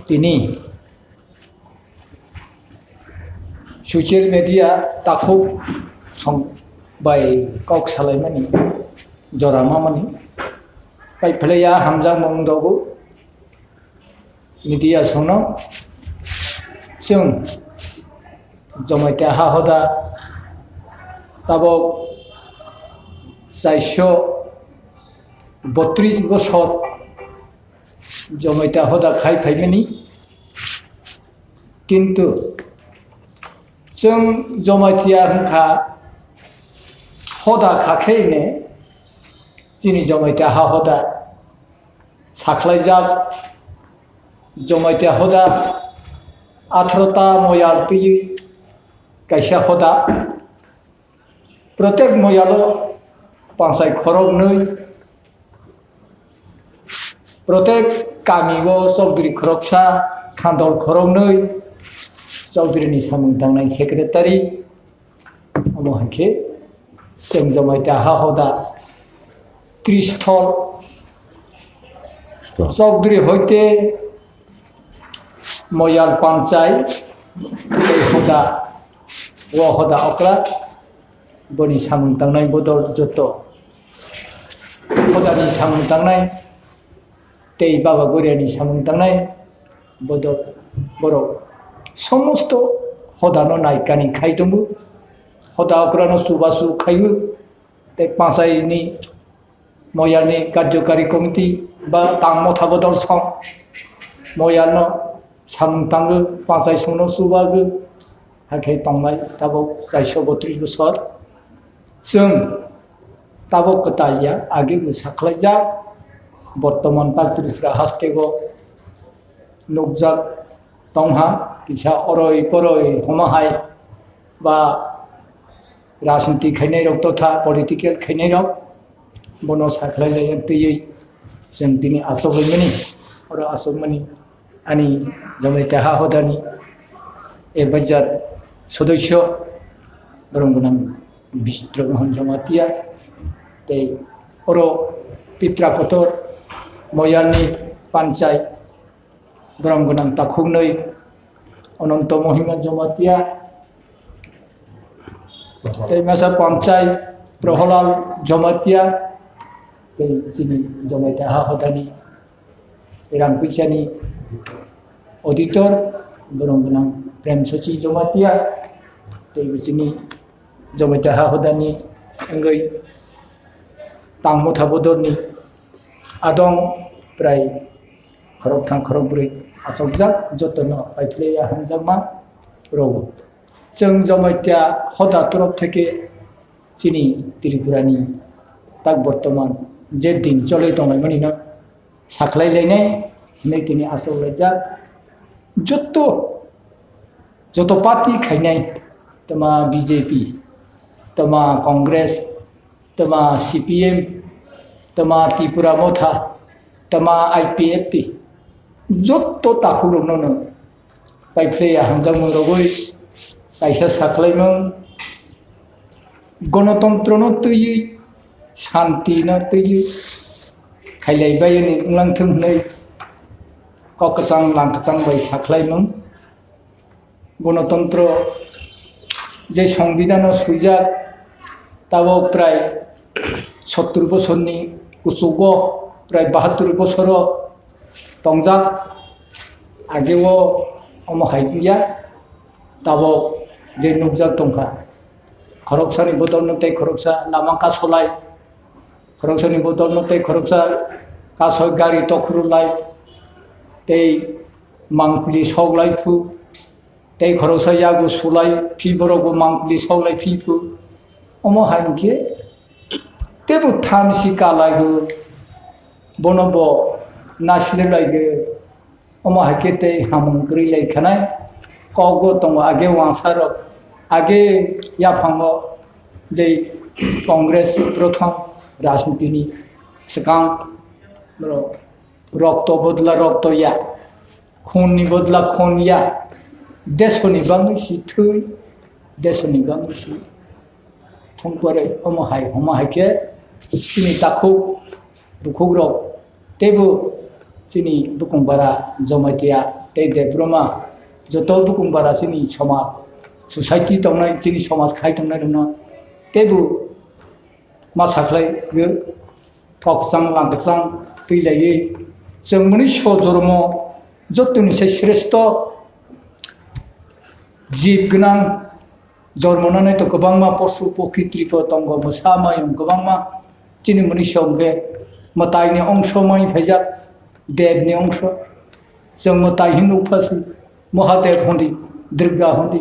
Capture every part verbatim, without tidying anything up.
Tini social media takhuk song bai kok salaimani jora mamani bai phlaiya hamjakmung dogo media songno chwng Jamatia ha hoda tabok chaiso botris bosor Jamatia hoda khai phaimani. Kintu chwng Jamatia hwnkha hoda kha khe hwnwi chini Jamatia ha hoda sakhlaijak. Jamatia hoda atharota moyal twiwi kaisa hoda. Protek moyalo panchai khoroknwi, protek kamio chokdri khoroksa, khandol khoroknwi, chokdrini samung tangnai secretary, omo hai khe chwng Jamatia ha hoda tristhol, chokdri hoite moyal panchai, tei hoda, o hoda okra, boni samung tangnai bodol joto hodani samung tangnai tei Baba Goriani samung tangnai bodol borok somosto hodano naikani khai tongo, hoda okrano chubachu khaio tei panchaini moyalni karjokari komiti ba tang motha bodol song moyalno samung tango, panchai songno chubago, hakhe tongnai tabok chaiso botris bosor. Chwng tabok kwtal ya, age bo sakhlaijak, bortoman tak Tripura hasteo nukjak tongha, kisa oroi poroi homa hai ba rajniti khainai rok totha political khainai rok bono sakhlai lai twiwi chwng tini achuk laimani, oro achukmani ani Jamatia ha hodani ek bajar sodosyo borong gwnang Bisitro Mohan Jamatia tei oro Pitra Kotor Moyalni Panchai borong gwnang takhuknwi Ananto Mohima Jamatia tei masa Panchai Proholal Jamatia tei chini Jamatia ha hodani rang puisani auditor borong gwnang Prem Sochi Jamatia tei bo chini Jamatia ha hodani wngwi tang motha bodolni adong prai khoroktham khorokbrwi achukjak jotono paiphlaiya hamjakma rwo. Chwng Jamatia hoda torop theke chini Tripurani tak bortoman je din cholwi tonglaimani no sakhlai lainai hinwi tini achuk laijak. Joto, joto party khainai, tama B J P, tama Congress, tama C P M, tama Tripura Motha, tama I P F T, joto takhukrokno no paiphlaiya hamjakmung rogwi kaisa sakhlaimung, gonotontro no twiwi, shanti no twiwi khailai bai ni wnglang thung hwnwi kok kwchang lang kwchang bai sakhlaimung. Gonotontro je songbidano swijak, tabok prai sottur bosorni kuchugo prai bahattur bosoro tongjak, ageo omo hai wngya, tabok je nukjak tongkha, khoroksani bodolno tei khoroksa lama kasolai, khoroksani bodolno tei khoroksa kasoi gari tokhorulai, tei mangpili soklai phu, tei khoroksa yago sulai phi borokbo mangpili soklai phi phu. Omo hai hwnkhe teibo thamsi kalaigo, bono bo nasilailaio. Omo hai khe tei hamung kwrwi lai khanai kokbo tongo age wansarok, age yaphango jei Congress prothom rajnitini swkang borok rokto bodla rokto ya, khunni bodla khun ya, desoni bagwi si thwi, desoni bagwi si thung pore. Omo hai, omo hai khe chini takhuk bukhukrok teibo chini bukung bara Jamatia tei Debbarma joto bukung bara chini somaj, society tongnai, chini somaj khai tongnai rokno teibo ma sakhlai thokchang langkachang twi laiwi chwng mwnwi so jormo jotoni se sreshto jib gwnang jormo nanai to kwbangma posu pokhi tripo tongo mwsa mayung kwbangma chini mwnwi so hwnkhe mwtaini ongso mai phaijak debni ongso. Chwng mwtai hinwi nukpha se, Mahadev hwndi, Durga hwndi,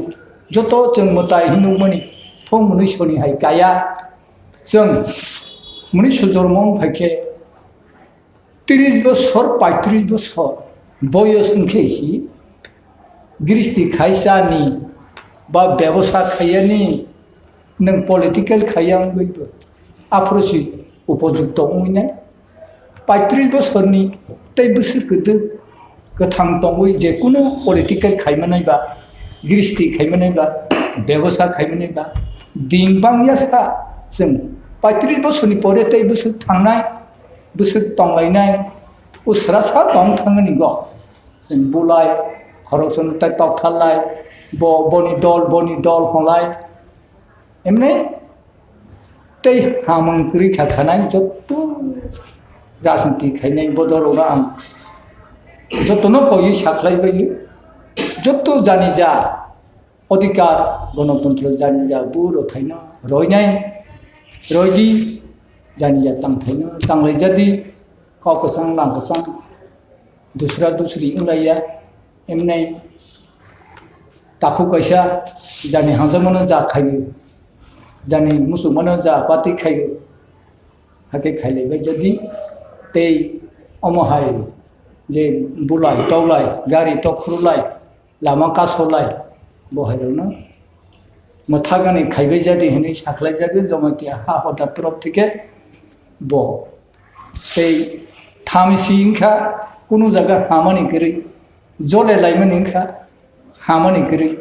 joto chwng mwtai hinwi nukmani, thung mwnwi soni hai kaya. Chwng mwnwi sujormo wng phai khe, tris bosor, paitris bosor boyos wng khe si, gristi khaisani ba bebosa khaiyani, nwng political khaiya wngwi bo, aphuru si upojukto wngwi nai. Paitris bosorni tei bwswk kwtwk kwthang tongwi je kunu political khaimanai ba, gristi khaimanai ba, bebosa khaimanai ba, ding bangya sa chwng paitris bosorni pore tei bwswk thangnai, bwswk tonglainai, usra sa tong thangani go. Chwng bulai, khoroksa tei tokthar lai, bo, boni dol, boni dol hwnlai. Emne tei hamung kwrwi kha khanai jotto rajniti khainai bodorokno ang jottono koiwi sakhlai bai jotto jani ja odhikar gonotontro jani ja bu rothaino roinai roidi jani ja tangthaino tanglai jadi kok kwchang lang kwchang dusra dusri wng lai ya, emnai takhuk kaisa jani hamjakmano ja khaio, jani muchukmano ja pati khaio, hakhe khailaibai jadi tei omo hai je bulai toklai, gari tokhorlai, lama kasolai, bo hairokno mwthagani khaibai jadi hinwi sakhlai jagwi Jamatia ha hoda torop thike bo. Tei thamsi wngkha kunu jaga hamani kwrwi, jole laimani wngkha hamani kwrwi,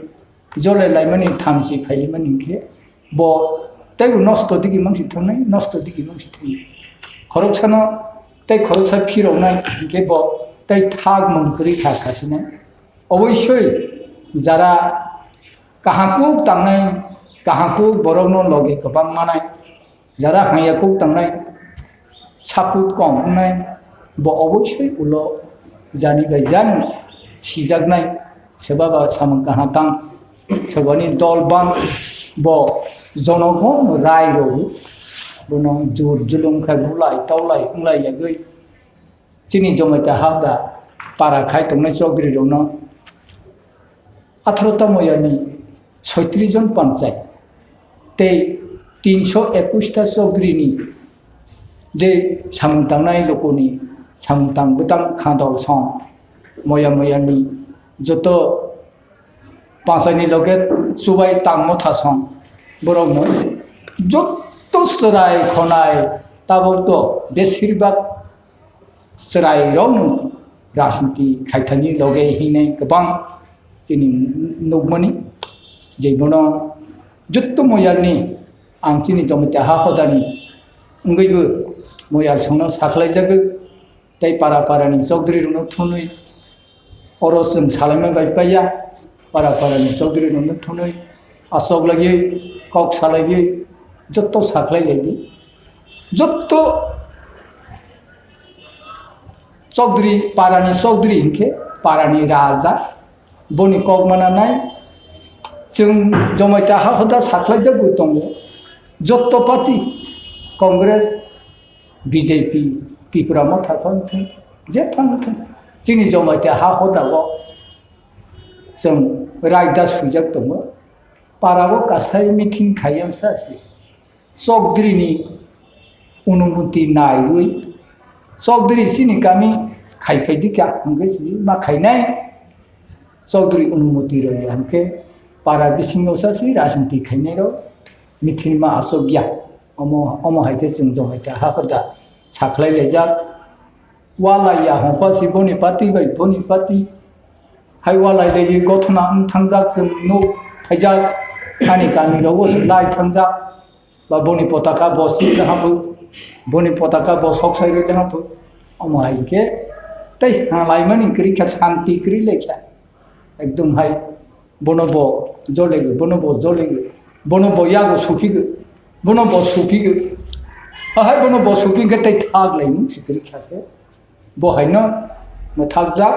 jole laimani thamsi phailaimani hinkhe bo teibo nosto digi mangsi thungnai, nosto digi mangsi thungnai. Khoroksano tei khoroksa phiroknai hinkhe bo tei thak mung kwrwi kha khasinai. Oboisoi jara kaham kuk tangnai, kaham kuk borokno logi kwbang manai. Jara hangya kuk tangnai, saput kom wngnai, bo oboisoi ulo jani bai jani sijaknai, swbaba samung kaha tang, swbani dol bang, bo jonogo rai rw, bono jur julung khai bulai taulai wnglai yagwi. Chini Jamatia ha da para khai tongnai chokdri rokno atharo ta moyani soitris jon panchayat tei tinso ekush ta chokdri ni je samung tangnai lokoni samung tang bwtang kha dol song moya moyani joto Panchayni loge chubai tangmo thasong borokno jotto chwrai khonai tabok to besirbak chwrairokno rajniti khaithani loge hinwi kwbang chini nukmani je bono jotto moyalni ang chini Jamatia ha hodani wngwibo moyal songno sakhlai jagwi tei para parani chokdri rokno thunwi Oro chwng salaima bai paiya, para parani chokdri rokno thunwi, asok laiwi, kok salaiwi, jotto sakhlai laidi. Jotto chokdri, parani chokdri hinkhe parani raja, boni kok mananai. Chwng Jamatia ha hoda sakhlai jagwi tongo. Jotto party, Congress, B J P, Tipra Motha thang thang, je thang thang. Chini Jamatia ha hoda o chwng raida swijak tongo. Para o kasai meeting khai ang sa se. Chokdri ni onumoti naiwi. Chokdri chini kami khai khai dika hwnkhe si ma khainai. Chowdhury Onumoti Roy hwnkhe para bisingo sa se rajniti khainai rok meeting ma aswk ya. Omo, omo hai khe chwng Jamatia ha hoda sakhlai laijak. Walai ya hwnkha se boni party bai boni party. Hai walai laiwi gothona wng thangjak chwng nuk phaijak. Ani kami rogo se lai thangjak. Ba boni potaka bo sik le haphuk, boni potaka bo sok sai rwi le haphuk. Omo hai khe Tei ha laimani kwrwi kha, santi kwrwi lai kha. Ekdom hai bono bo jolego, bono bo jolego, bono bo yago suphigo, bono bo suphigo. Ahai bono bo suphi khe tei thak lai ni sikri kha khe. Bo haino mwthakjak,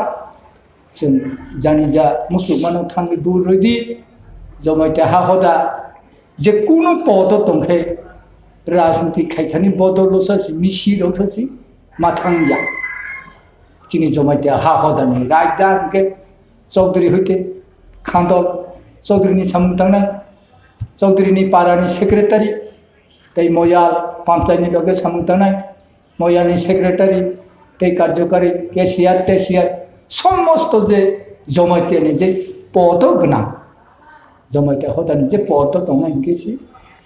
chwng jani ja musuk mano thangwi bul rwdi, Jamatia ha hoda je kunu podo tongkhe rajniti khaithani bodol lo sasi, misi rok sasi ma thangya. Chini Jamatia ha hodani raida hwnkhe Chaudhary hoite Khandol Chaudhary ni samung tangnai, Chaudhary ni para ni secretary, tei Moyal panchayat ni loge samung tangnai, Moyal ni secretary, tei karjokari, cashier, tashier, somosto je Jamatia ni je podo gwnang, Jamatia hodani je podo tongnai hwnkhe se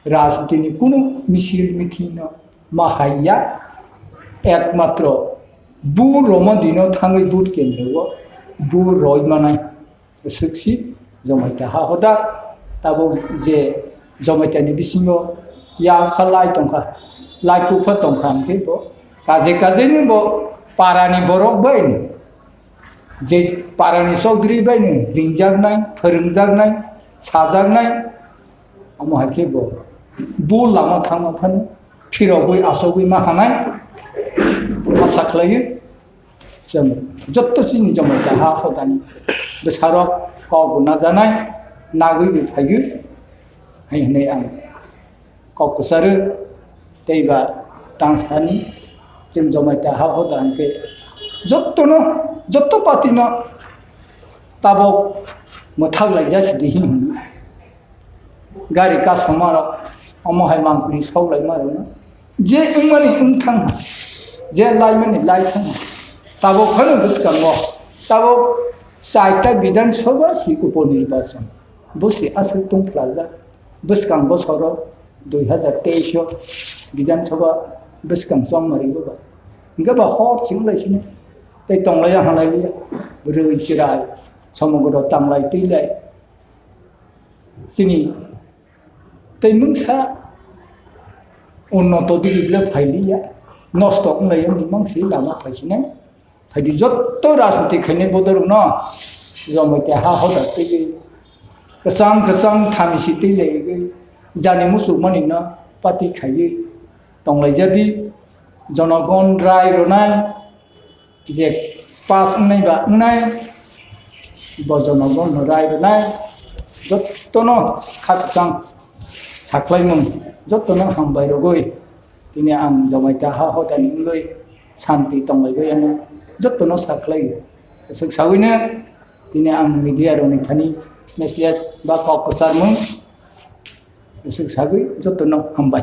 rajniti ni kunu misil meeting no ma haiya, ekmatro bu romo dino thangwi vote kendro o bu roi manai. Swksi Jamatia ha hoda, tabuk je Jamatia ni bisingo ya kha lai tongkha, lai kukha tongkha hwnkhe bo kaje kaje ni bo para ni borok bai ni, je para ni Chaudhary bai ni ringjaknai, phwrwngjaknai, sajaknai, omo hai khe bo bu lama thangma phano phirogwi asogwi ma hanai asa khlaiwi. Chwng jotto chini Jamatia ha hodani bwsarok kok bo najanai, nagwi bo phaigwi hai hwnwi ang kok kwcharo tei ba tang sani. Chwng Jamatia ha hoda hwnkhe jottono, jotto party no tabok mwthak laijak sidi hwnwi. Gari kasoma rok omo hai mangpili sok lai ma rok no. Je wngmani wng thang ha, je laimani lai thang ha. Tabok phano bwskango, tabok chaita Bidhan Sabha si upo nirbachan. Bo si aswk tong phlajak. Bwskang bosoro dui hazar teis o Bidhan Sabha bwskang chongmari bo ba. Hingke ba hor ching lai sini. Tei tong lai ya, ha lai ya. Rwi chirai, somogro tang lai, twi lai. Chini tei mungsa unnoto digi ble phailiya, nosto wnglai wngni mangsi lama phaisinai. Phaidi jotto rajniti khainai bodorokno Jamatia ha hoda twiwi kwchang kwchang thamisi twi laiwi jani muchukmani no pati khaiwi tonglaijadi, jonogon rai rwnai. Je pass wngnai ba wngnai, bo jonogon no rai rwnai, jottono kha kwchang sakhlaimung, jottono hambai rogwi tini ang Jamatia ha hodani wngwi santi tonglaigwi ano jottono sakhlai. Aswk sawino tini ang media rokni thani message ba kok kwcharmung aswk sagwi jottono hambai.